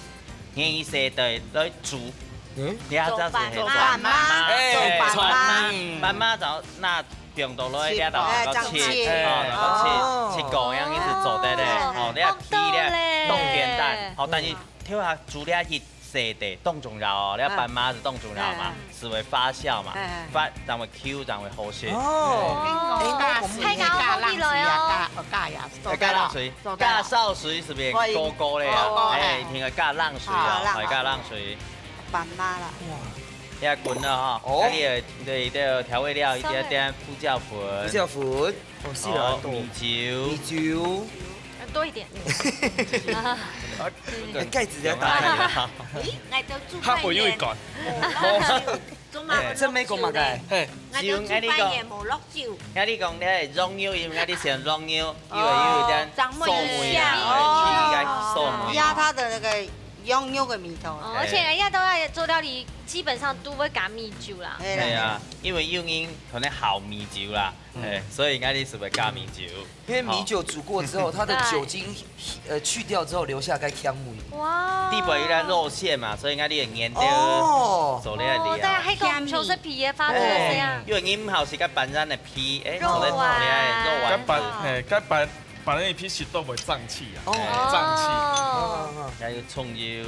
研一細塊來煮。嗯？你看這樣子，做粄粄。粄粄。哎，粄粄。粄粄就拿放到來，切。這頭那個切，哎，這樣切。哦，那個切，哦。切過，恁樣就做得了。哦。哦，你看皮咧，學到咧。當簡單。好，但是頭下煮這一細塊，當重要哦。你看粄粄係當重要嘛，哎。係會發酵嘛，哎，哎。發，正會Q，正會好食。哦。哎，哎，該𠊎講，太高了，加冷水啊，哦。加，哦，加呀，做得了。哎，加冷水。 做得。加燒水係毋係？可以。高高咧啊？高高，哎，哎。一定愛加冷水哦，好，冷水。哎，加冷水。粄粄啦。哇。這滾了哈，哦。該你的，對，這個調味料一點點，胡椒粉。胡椒粉，哦，係啦，哦，多。米酒。米酒。呃，多一點。啊，哎，蓋子要打開。有啊。咦，𠊎兜煮粄圓。佢會有一個。哦。 做麼个哎，這美國嘛个？嘿。𠊎兜煮粄圓無落酒。𠊎你講，你係用油，因為𠊎你選用油，因為有一點哦，薑母香。素味啊，哦，哦，哦。佢个素味啊。壓它的那個用油的味道啊。哦，而且呢，哎。這都要做料理，基本上都會加米酒啦。哎。對啊，因為有人可能好米酒啦，嗯。哎，所以𠊎你係會加米酒。 因為米酒煮過之後，好。它的酒精，呃，去掉之後留下該香味。哇。底背有那肉餡嘛，所以𠊎你个原料哦。做了哦，對啊，該個香味。就是皮也發出來這樣。哎。因為你毋好食該粄圓个皮，哎，肉啊。做得做了肉丸子。該粄，哎，該粄，粄圓个皮食到會脹氣啊，哦。哎，脹氣。哦。哦，哦，哦。還有蔥油。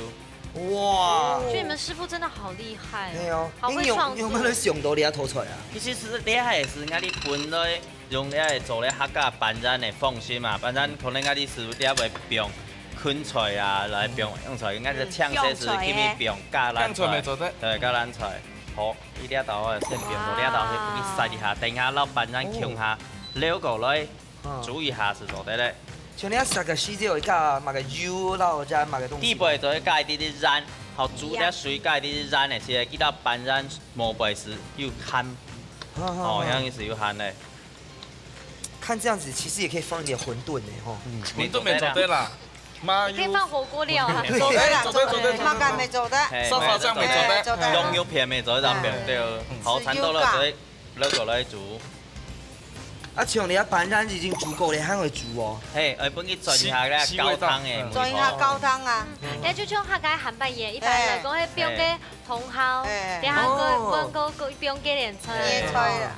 哇。覺得你們師傅真的好厲害哦，對哦，好會創作。你有，有沒有想到這道菜啊？其實係這也係𠊎你本來 用這个做這客家粄圓个方式嘛，粄圓可能啊，你係這會放芹菜啊，來放洋菜，應該係青色係今日放芥藍菜，芥藍菜乜做得。對，芥藍菜。好，你這道啊，先放到這道，哇。去曬一下，等下摎粄圓共下撈過來，嗯。煮一下係做得了。像你愛煠个時節，會加麼个油，然後加麼个東西嗎？底背就會加一滴滴鹽，好，煮這水加一滴滴鹽个時節，佢兜粄圓無會係有鹹。好，好，哦，好。恁樣係有鹹个。 看這樣子，其實也可以放一點餛飩呢，吼。嗯，餛飩乜做得啦。麻油。可以放火鍋料啊。對。做得，做得，做得，做得。麻油乜做得。嘿，沙茶醬乜做得。哎，做得。羊肉片乜做得，哎。對。嗯。好，差不多了，所以撈過來煮。啊，像你个粄圓已經煮過了，還會煮哦。嘿，哎，分佢轉一下該高湯个味道。轉一下高湯啊。嗯，該就像客家鹹粄圓，一般來講，哎。會放該茼蒿，哎。等下過，哦。放過，過，放該蓮菜。蓮菜啊。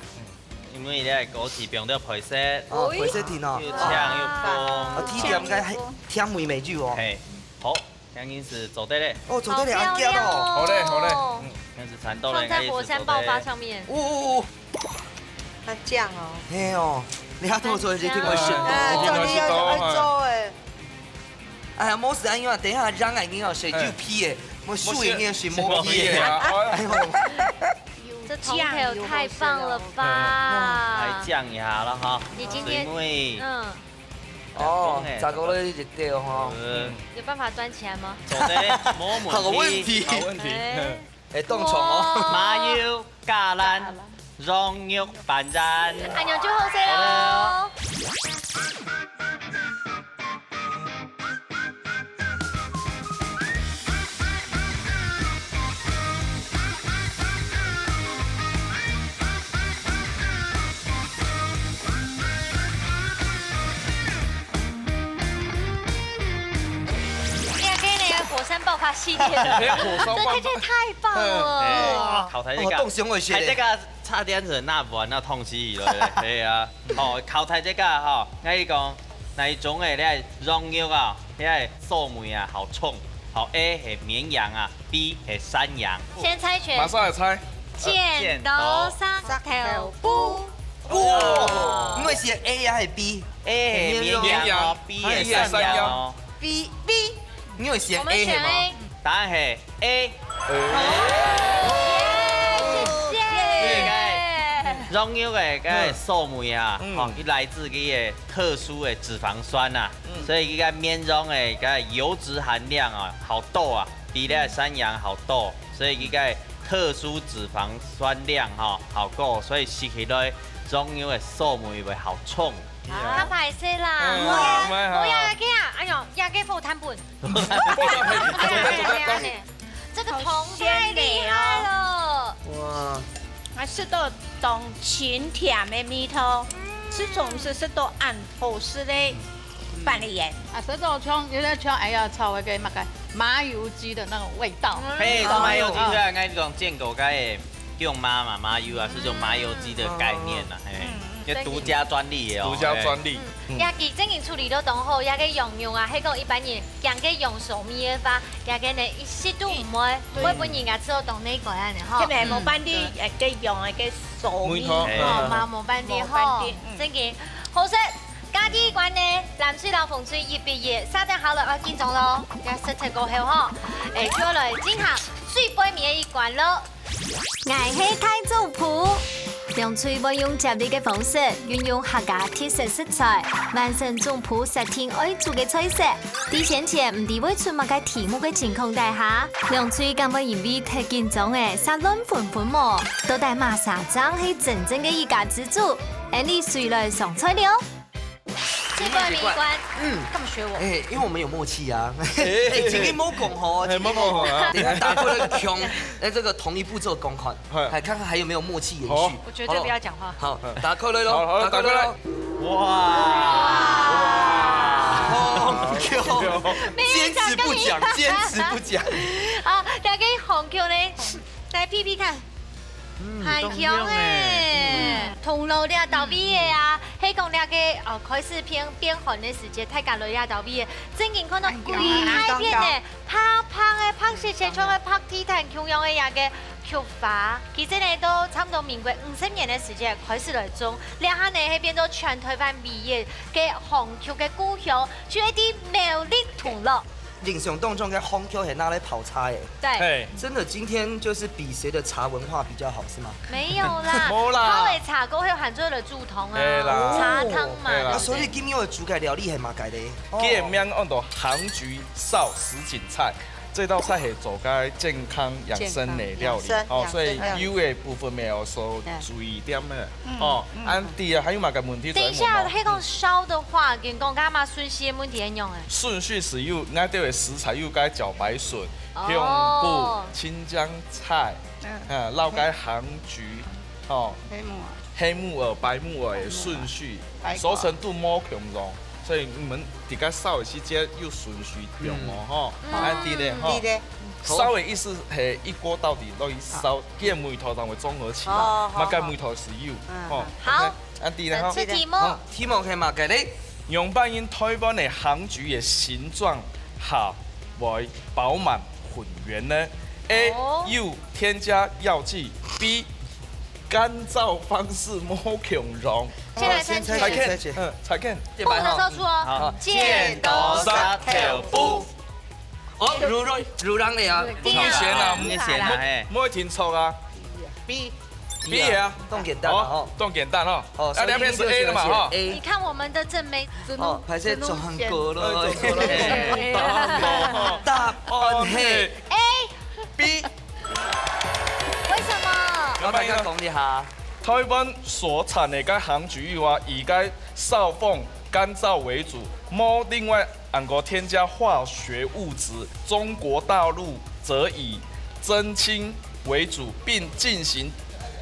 因為你个枸杞放到配色，哦，配色定哦。又青又紅。哇。啊，提點該甜味乜有哦。嘿，好，恁樣係做得了。哦，做得了，好漂亮哦。恁樣哦。好嘞，好嘞。嗯，恁樣係差不多了，放在火山爆發上面。哦，哦，哦。好醬哦。嘿哦，你還做出來就聽我選哦。哎，做得了，愛做哎。 哎呀，無事啊，因為等一下讓𠊎囡仔選就皮誒，嘿。無輸贏个選無皮誒。無輸贏啊，哎。哎呦。這湯頭太棒了吧！來醬一下了哈，你今天，水妹。嗯。哦，講誒，炸過了一點哈。嗯。有辦法端起來嗎？做得，無問題。好問題。好問題。哎。 會當重哦。哇。麻油、芥藍、羊肉粄圓。恁樣就好勢哦。好了哦。你看，今日个火山爆發系列，哎，火烧饭。这看起来太棒了。哎，烤大隻蛤，哦，凍傷會死咧。大隻蛤差點仔拿碗啊燙死去了，係啊。哦，烤大隻蛤吼，𠊎講，哪一種个，你愛羊肉啊，你愛素味啊，好衝，好，A係綿羊啊，B係山羊。先猜拳。馬上來猜。剪刀石頭布。哇，你會選A還係B？A係綿羊哦，B係山羊哦。B，B。你會選A係無？我們選A。答案係A。耶，謝謝。羊肉个，个素味啊，嗯。吼，佢來自佢个特殊个脂肪酸啊，嗯。所以佢个綿羊个，个油脂含量啊，好多啊，比那山羊好多，所以佢个特殊脂肪酸量吼，好高，所以食起來羊肉个素味會好衝。較歹勢啦，嗯，毋會啊，毋會啊。無呀，這个啊，哎喲，這个負擔本。 這个糖太厲害了。哇。啊，食到當清甜个味道，自從係食到恁好食个飯粒圓。啊，食到像，有點像，哎呀，炒那個那個麻油雞的那種味道。嘿，哦。麻油雞，對啊，𠊎講見過，該个 用麻麻麻油啊，係種麻油雞个概念啊，嗯，嘿，嗯，嗯，這獨家專利个哦，獨家專利。嘿。嗯。這个正經處理到當好，這个羊肉啊，係講一般人驚个羊臊味个話，這个呢，一息都毋會，嗯，對。毋會分人家食到當難過恁樣吼。特別無半滴，嗯。呃，个羊个臊味。味道。哦，嘿。嘛無半滴吼，無半滴，嗯。正經好食。家己一關呢，藍隊摎紅隊一比一，三等下來愛緊張咯，這食忒過後吼，誒，就愛來進行最背尾个一關咯。 𠊎係大主廚。兩隊會用接力个方式，運用客家特色食材，完成總鋪設定愛煮个菜色。在先前毋知會出麼个題目个情況底下，兩隊敢會因為忒緊張而煞亂紛紛無？到底麼儕正係真正个一家之主？𫣆俚隨來上菜了。 這關一關，嗯。幹嘛學我？哎，因為我們有默契啊。哎，哎，今天無講吼，哎，今天無講啊。等一下打開那個腔，哎，這個同一步驟講看，哎。哎，看看還有沒有默契延續。好。我絕對不要講話。好，好，打開來咯，好，好，打開來咯。打開來。哇。哇。哦，堅持不講，堅持不講。啊，大家紅球呢，來比比看。 嗯，還香誒，當香誒。嗯。銅鑼這到位誒啊，嗯。係講這个，哦，開始變，變寒个時節，大家來這到位誒，正經看到規大片誒，哎呀，白白誒，白雪雪，像个白地毯共樣誒，這个菊花。其實呢，都差不多民國五十年个時節開始來種，這下呢，係變做全台灣唯一个紅菊个故鄉，就係在苗栗銅鑼。 印象當中个紅菊係拿來泡茶誒。對。嘿。真的，今天就是比誰的茶文化比較好，是嗎？沒有啦，無啦。泡了茶過後還做了煮湯啊，嘿啦。茶湯嘛，哦。嘿啦。對不對？啊，所以今日个主菜料理係麼个咧？哦。佢个名安到杭菊燒什錦菜，這道菜係做个健康養生个料理，健康，養生，哦，所以，養生。有个部分沒有說注意點个。嗯。哦，嗯。恁樣啊，還有麼个問題再問哦。等一下，係講燒的話，跟講幹嘛順序个問題一樣誒。 順序係有，𠊎兜个食材有該茭白筍、哦。香菇、青江菜，嗯。啊，摎該杭菊，吼，黑木耳。黑木耳、白木耳个順序，白木耳。熟成度無共樣，所以你們在該燒个時節有順序共哦，嗯。吼，嗯。恁樣咧，吼。嗯，對咧。燒个意思係一鍋到底落去燒，啊。佢个味道正會綜合起來，哦，好，麼个味道係有，好。嗯，吼，好。OK。 恁樣呢，吼。出題目。好，題目係麼个咧？仰般形台灣个杭菊个形狀下會飽滿混圓呢？A，哦。有添加藥劑。B，乾燥方式無共樣。先來猜拳。哦，先猜拳，猜拳。嗯，猜拳。不能說出哦。好。剪刀石頭布。哦，如人，如人个啊。對啊。你選啊，你選啊，嘿。莫，莫聽錯啊。B。 B啊。當簡單了吼。哦，當簡單哦。哦，啊，兩片是A的嘛，吼。所以你就選A。你看我們的正妹，哦，歹勢，轉過了。哎，轉過了。答案係A。B。為什麼？我大概講一下。台灣所產个該杭菊啊，以該少風乾燥為主，無另外 恁樣添加化學物質，中國大陸則以蒸青為主，並進行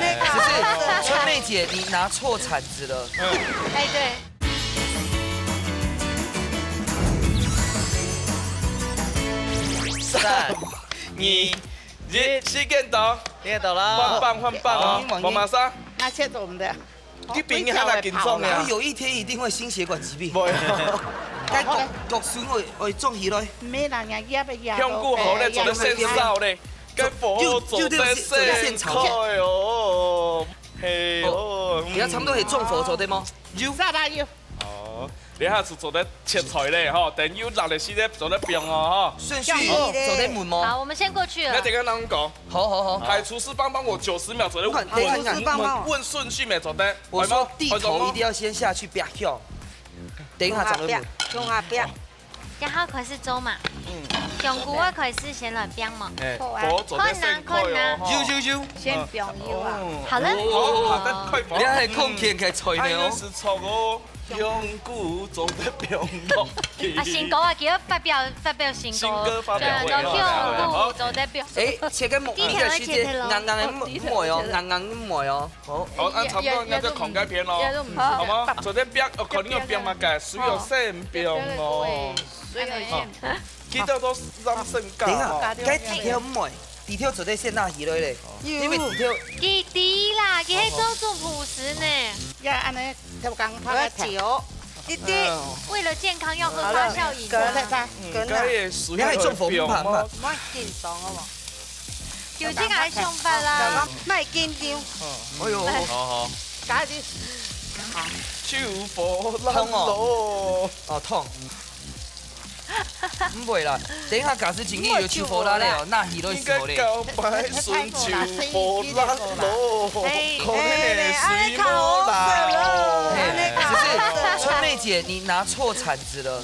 只是春妹姐，你拿错铲子了。哎，对，三、二、一，時間到，聽得到啦。換棒換棒哦，好妈妈桑，那切走我们的。你比你还要紧张我呀。有一天一定会心血管疾病。不会，該國國水我我裝起來。没啦，人家要不要？香菇好咧，做得先烧咧，該火候做得先開哦。嘿哦，你要差不多可以中火做得嗎？有啥啦有？哦，你下次做得切菜咧吼，等有辣的時咧做得放哦吼。順序做得問嗎？好，我们先过去了那。等下咱讲，好好好，还厨师帮帮我九十秒左右，我看等一下问问顺序没做得。我说地头一定要先下去，不要跳。等一下怎么问？用啊，不要。然后开始做嘛，嗯，香菇我开始先来放嘛。哎，好啊火做得先開哦吼。有有有，先不用油啊。哦好了好，好，快火。你还控天开菜哎，呢哦。是错哦，香菇做得放落去。啊，新歌啊，给我发表发表新歌，新歌发表会对，香菇做得表。哎，切个木，第一条要切的咯硬硬的木木哦，硬硬的木哦。好，好，那差不多应该就孔开片咯，也是我们好吗？昨天表，我肯定要表嘛，改，水有先表哦。所以呢，记得都让剩等一下哦。，该底条木，底条做得先拿起来嘞，因为底条弟弟啦，给黑周做朴实呢，要按呢，要刚我要酒，弟弟，为了健康要喝发酵饮料。隔了他，隔了。该也水你还中风表不怕吗？莫紧张好不好？有这个还上班啦，莫紧张，哎呦，好好，家己秋火辣咯。哦痛。唔会啦，等一下假使情境有秋火辣嘞哦，那起都应该死嘞。告白顺秋火辣咯，哎可能水无啦。哎，只是春妹姐，你拿错铲子了。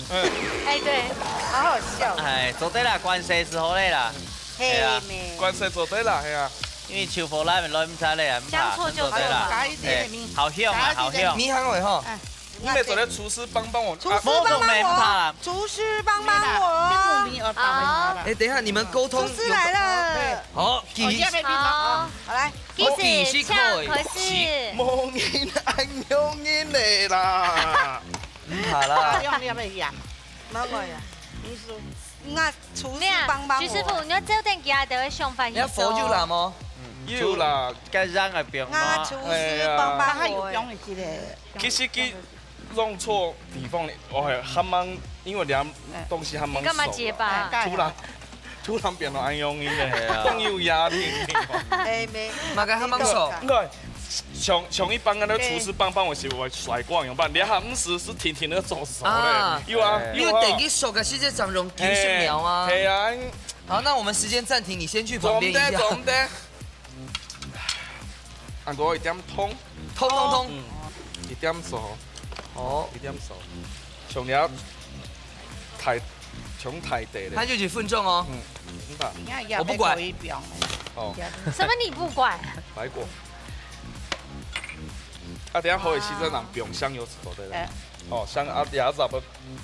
哎，对，好好笑。哎，做得啦，关系是好嘞啦。嘿咩，关系做得啦，系啊。因为秋火辣面乱唔差嘞，唔怕，讲错就做得啦。加一点点米哎，好香啊，好香。你喊我哈，你们做得厨师帮帮我。厨师啊帮帮没有啦我，厨师帮帮我。米而打哎，等一下你们沟通厨师来了，好，继续。好，好来，其实这样可是无人爱用人的啦。唔怕啦，用你要不要养？没有呀，你说，那厨师帮帮我。徐师傅，你要照点给他的想法去你要佛就啦吗？有啦，该让个不用那厨师帮帮我。他有用一些嘞。其实佢弄錯地方，我還還蠻，因為兩東西還蠻熟的。你幹嘛結巴？突然，突然變到恁樣个，係啊當有壓力。哎，没，嘛个還蠻熟。你看，像像一般个那个廚師幫幫我，是會甩光樣般，你還毋係是定定个做手啊咧，有啊，哎因為有啊。等於熟个時間正用九十秒啊。係啊，好，那我們時間暫停，你先去旁邊一下。做毋得，做毋得。啊，我一點通，通通通。嗯，一點熟，哦，一點熟，像了太像太地咧。還有幾分鐘哦。嗯，你看，我不管。哦，什麼你不管？來過。啊，等下好的時陣，人放香油紙頭，對不對哎？哦，香啊，等下再不，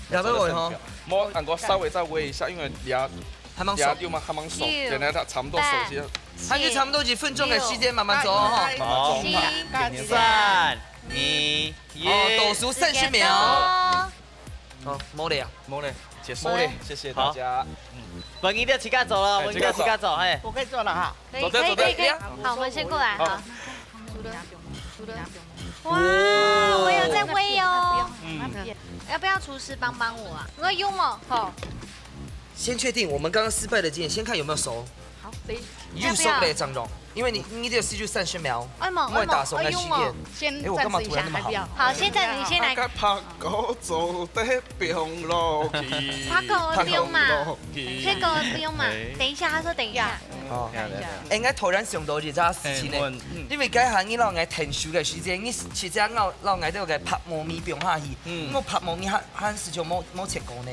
等下再煨吼。莫，啊，我稍微再煨一下，因為等下還蠻熟。等下有嘛，還蠻熟，有等下它差不多熟悉。還有差不多幾分鐘的時間，慢慢做哦。好七三二一哦，倒數三十秒。哦好，無了啊。莫嘞，結束莫嘞，謝謝大家。分你兜自家做了，哎分你兜自家做，嘿。我可以做了哈。可以走的走的可以可以可以，好，我們先過來好哈。哇，我有在煨哦，嗯，要不要廚師幫幫我啊？我用哦，吼，先確定我們剛剛失敗的經驗，先看有沒有熟。好，可以。又熟了，張總，因為你你這個四就三十秒，哎媽，我打熟那時間哎媽，哎呦。先哎，我幹嘛暫時一下，突然那麼好？還不要。好，現在你先來。該拍狗做得放落去，拍狗不用嘛拍狗落去這個不用嘛哎，等一下，他說等一下。哦，看一下哎，應該突然想到一件事情呢，哎問嗯因為該下你老愛𢯭手个時間，你實際上老老愛到个白木耳放下去，嗯我白木耳還還係就無無切過呢，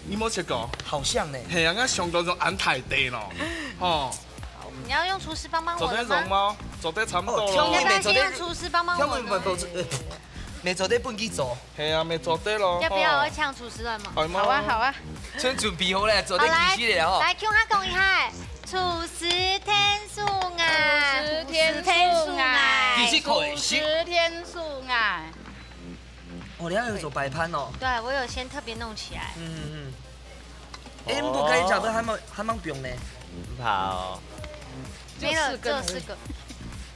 你無食過？好香呢。係啊，我想到就恁大地咯，吼，你要用廚師幫幫做得用我的嗎？嗎？做得差不多哦挑咯要不要你。先用廚師幫幫我呢？挑你們不呃，沒做得分佢做，係啊，沒做得咯。要不要？我吼搶廚師了嘛。哎媽好啊，好啊。先準備好了，做得好，來繼續了吼。來，共下講一下，廚師𢯭手啊，廚師𢯭手啊，繼續講下去。廚師𢯭手啊。哦，你還有做擺盤哦。對，我有先特別弄起來。嗯嗯。哎，不過該隻都還蠻還蠻強呢。毋怕哦。沒了，就四根而已只有四個。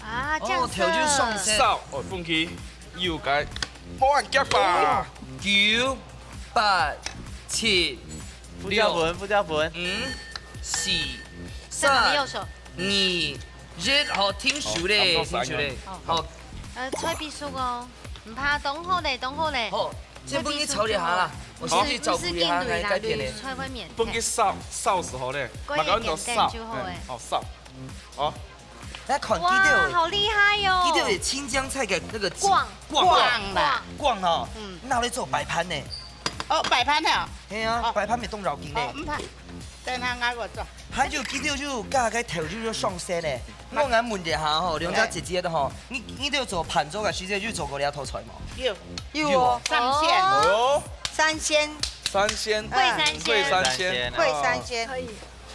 啊，這樣哦，頭就上色。色。掃，哦，分佢又該，莫恁急吧。九、八、七、副教本，副教本。五、四、在你的右三、手。二、一，好，停手咧，好停手咧，好，呃，菜必熟哦，毋怕，等好咧，等好咧。好，先分佢炒一下啦，我先去照顧一下該該片咧。菜會面。分佢掃掃時候咧，過嘛講到掃，一點點就好欸嗯，好掃，好，來看，哇，記得，好厲害喲！記得青江菜个那個逛逛逛啦，逛哦，嗯拿來做擺盤呢。哦，擺盤了。係啊，擺盤咪當要緊呢。哦，毋怕，等下我做。還有記得就加个頭就要上色呢。我來問一下吼，兩家姐姐的吼，你你都有做盤做个時間有做過這道菜無？有有哦。三鮮，哦，三鮮，三鮮，桂三鮮桂三鮮，鮮桂三鮮，可以。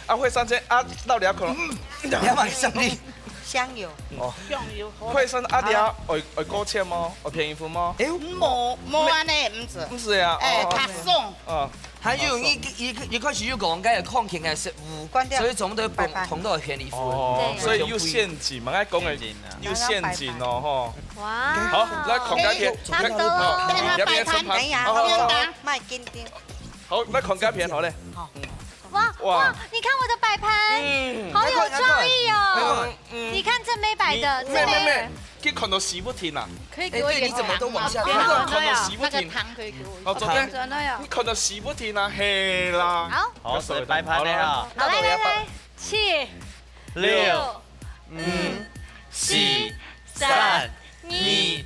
啊，桂三鮮啊，到底要可能，你要買上力。香油，哦，香油好。桂三鮮啊，你要愛愛勾芡嗎？愛便宜分嗎？哎呦，無無安尼，毋是。毋係啊，哎，哦較鬆。哦，還有你一一一開始就講該个抗菌个食物，關掉所以全部都拜拜同到便宜分。哦，對所以有陷阱嘛，愛講个陷阱啊有陷阱哦，吼。哇，好，來看該片，差不多。好，等下擺盤，等一下，好好好等一下，莫緊張。好，來看該片，好咧。哇哇哇，你看我的擺盤，嗯好有創意哦！嗯你看正妹擺的，你正妹妹妹妹，去看到洗不停啊，可以哎，對，你怎麼都往下你看？看到洗不停，那個糖可以給我一哦，昨天轉了呀你。看到洗不停啊，係啦。好，好，所以擺盤了哈。好，來來來，七、六、五、四、三、二、一，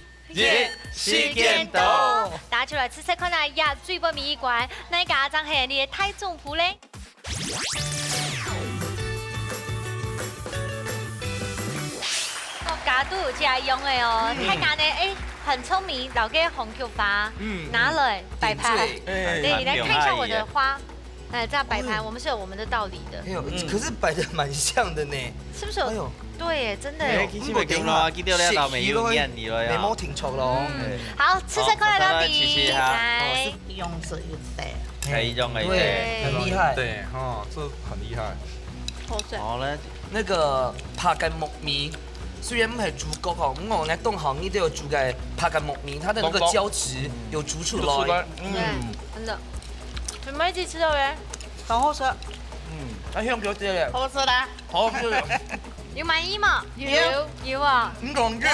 時間到。大家出來試試看啊，呀，最尾一關，哪一個正係你个大丈夫咧？哦，角度有這樣个哦，大家呢，哎，很聰明，老个紅菊花，嗯拿來擺盤。點綴對，你來看一下我的花，哎，這樣擺盤，哎呦我們是有我們的道理的，哎呦，可是擺得蠻像的呢。是不是有？哎呦，對耶，真的耶。哎，其實袂緊咯，記得了，老妹有眼你了呀。眉毛挺長咯。嗯，好，試試看到底，好，試試看，試試看。來，用這一塊。可以用，可以用。對，很厲害。對，哈，這很厲害。好水。好了，那個白个木耳，雖然毋係豬角吼，毋過𠊎當好，你都有煮个白个木耳，它的那個膠質有煮出來。有出來，嗯。對，真的。你們一起吃到沒？很好吃。嗯，那香蕉姐嘞，好吃啦。好吃。有滿意嗎？有。有啊。你講這，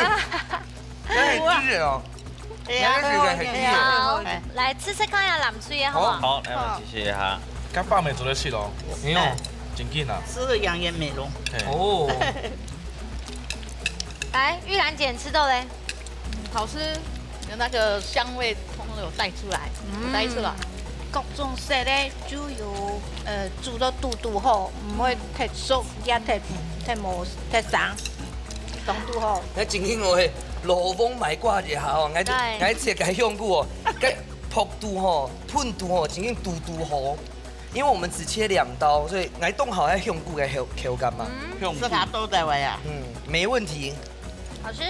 那很厲害哦。對呀。那個很厲害。好，哎。來吃吃看呀，藍水的好不好？好，來，我們試試哈。剛放美竹的氣咯，哎呦，哎。緊緊啊。吃了養顏美容。嘿。哦。來，玉蘭姐，你吃到嘞？好吃，有那個香味通通有帶出來，嗯。帶出來。各種色的就有，呃，煮到堵堵好，毋會忒熟，也忒，忒無，忒生，當堵好。該正經哦，嘿，羅峰賣瓜一下哦，𠊎，對。𠊎切个香菇哦，該薄度吼，噴度吼，正經堵堵好。因為我們只切兩刀，所以𠊎當好該香菇个口，口感嘛。嗯。香菇。是它多在位啊。嗯，沒問題。好吃。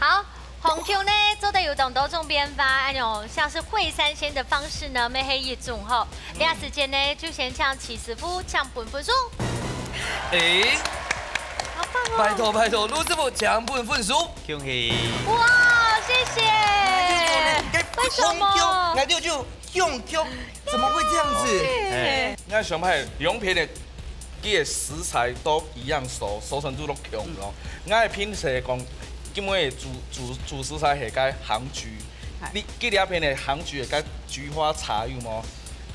好，紅Q呢，做得有當多種變化，那種像是燴三鮮的方式呢，乜係一種吼。嗯。這時間呢，就先請徐師傅請分分數。誒，好棒哦。拜託，拜託，盧師傅請分分數。恭喜。哇，謝謝。為什麼？紅Q，那就，就紅Q，怎麼會這樣子？哎。哎。𠊎想係兩片个，佢个食材都一樣熟，熟成度都共咯。𠊎个品係講，今晡日主，主，主食材係該紅蒟。哎。你，佢這片个紅蒟个該菊花茶有無？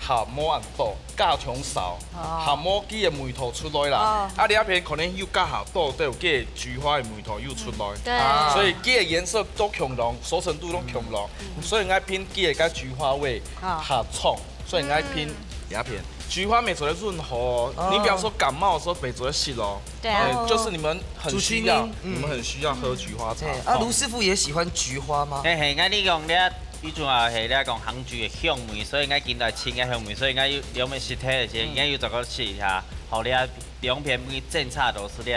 下無恁多，加重少，哦。下無佢个味道出來啦。哦。啊，你這片可能又加下多，對，佢个菊花个味道又出來。嗯，對。啊。所以佢个顏色都共樣，熟成度都共樣。嗯。所以𠊎品佢个該菊花味，哦。下重。 所以𠊎品，嗯。這片。菊花乜做得潤喉，哦。你比方說感冒的時候乜做得食咯。對啊。哎，就是你們很需要，主持人，嗯。你們很需要喝菊花茶。嘿，啊，哦。盧師傅也喜歡菊花嗎？嘿，嘿，𠊎你講這，最主要係你講紅蒟个香味，所以𠊎今日請个香味，所以𠊎有，有沒有食个時間，嗯。𠊎有做過試一下，好，你啊，兩片分你檢查到係你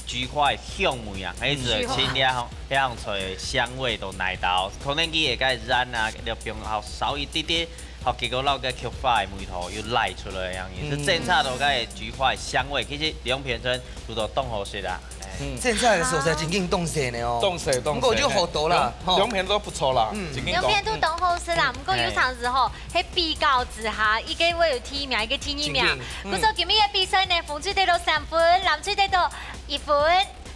菊花个香味啊，𠊎意思係請你啊，這樣出香味到哪到，可能佢个該染啊，就放好少一滴滴。 好，結果摎該菊花个味道又拉出來樣，嗯。係真正到該菊花个香味，其實兩片全煮到當好食啊。哎。嗯。真正个所在正經當細呢哦。當細，當細。不過就好多啦，兩，吼。兩片都不錯啦，嗯。正經當。兩片都當好食啦，嗯。毋過有常時吼，哎。係比較之下，一個會有第一名，一個第二名。正經，嗯。故所今日个比賽呢，紅隊得到三分，藍隊得到一分。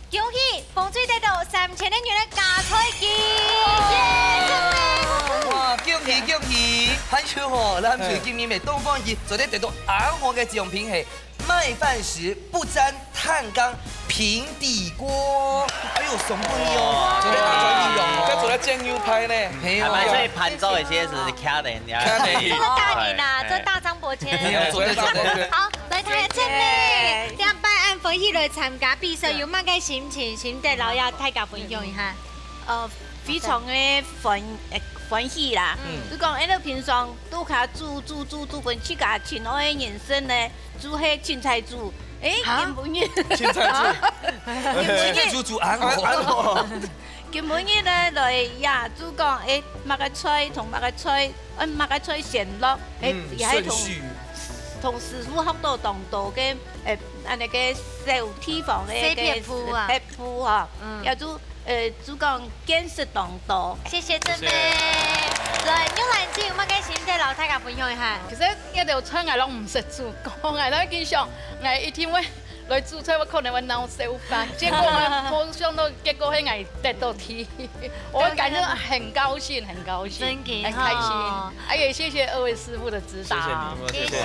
恭喜紅隊得到三千个銀个加菜金！耶，哇，恭喜恭喜！還有吼，藍隊今日个東方一做得得到恁好个獎品係，麥飯石不沾炭鋼平底鍋。哎喲，送分你哦，做得拿出來利用哦。這做得煎牛排呢。係哦。還蠻所以盤中一些是卡等呀。卡等。這個大贏啊，哎。這大張伯謙。哎呀，做得做得。好， 來，大家真的，謝謝。這擺恁歡喜來參加比賽，有麼个心情、心得，摎大家分享一下？呃，非常个歡，呃，歡喜啦。嗯。就講，𠊎兜平常都較煮，煮，煮，煮分自家親愛个人食呢，煮係凊彩煮。誒，哈？今晡日，凊彩煮。今晡日，凊彩煮煮恁好。恁好。 今晡日呢，來呀，就講，誒，麼个菜同麼个菜，呃，麼个菜先落，誒，嗯，也係同，順序。同師傅學到當多个，誒，恁呢个小地方个，小撇步啊。个撇步吼，嗯。也就，呃，就講見識當多。謝謝正妹。謝謝。來，玉蘭姐有麼个心得摎大家分享一下？其實這道菜𠊎攏毋識煮，講𠊎攏緊想，𠊎一定會 來煮菜，𠊎可能會鬧笑話。結果呢，無想到結果係𠊎得到第一，我感覺很高興，很高興，真的很開心。哦。哎，也謝謝二位師傅的指導。謝謝你們，謝謝，謝謝。謝謝。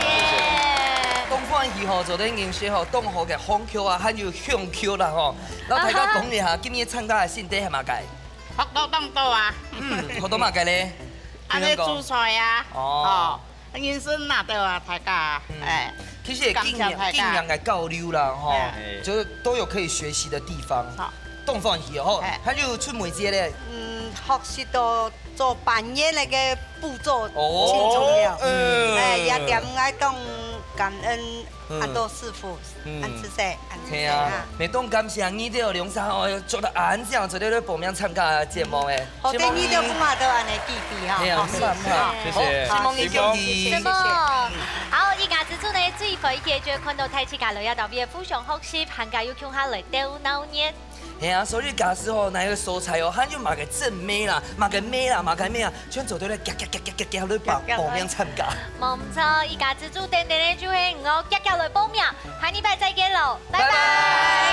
當歡喜吼，做得認識吼，當好个紅隊啊，還有紅隊啦吼。摎大家講一下，今日參加个心得係麼个？學到當多啊。嗯，學到麼个咧？恁呢煮菜啊，哦。哦。 認識拿到啊，大家，嗯。哎，其實也經驗，感謝大家。經驗个交流啦，吼，哎。就是都有可以學習的地方。好。當歡喜哦，吼，哎。還有出梅姐咧。嗯，學習到做粄圓那個步驟哦，盡重要。嗯。哎，這點𠊎當感恩 嗯。恁多師傅，嗯。恁仔細，恁仔細哈。係啊，乜當感謝你兜兩儕哦，做得恁樣，做得來報名參加節目誒。好得你兜分𠊎兜恁呢機會哈。係啊，好，毋怕，毋怕。謝謝。好，承蒙你，恭喜。承蒙。好，一家之煮呢，最可以就看到大自家來這搭位互相學習，還加又共下來鬥鬧熱。係啊，所以假使吼，哪一個所在哦，還有麼个正妹啦，麼个妹啦，麼个妹啊，全做得來夾夾夾夾夾夾來報報名參加。無錯，一家之主等等呢就係你哦，夾夾來報名，下禮拜再見嘍，拜拜。拜拜。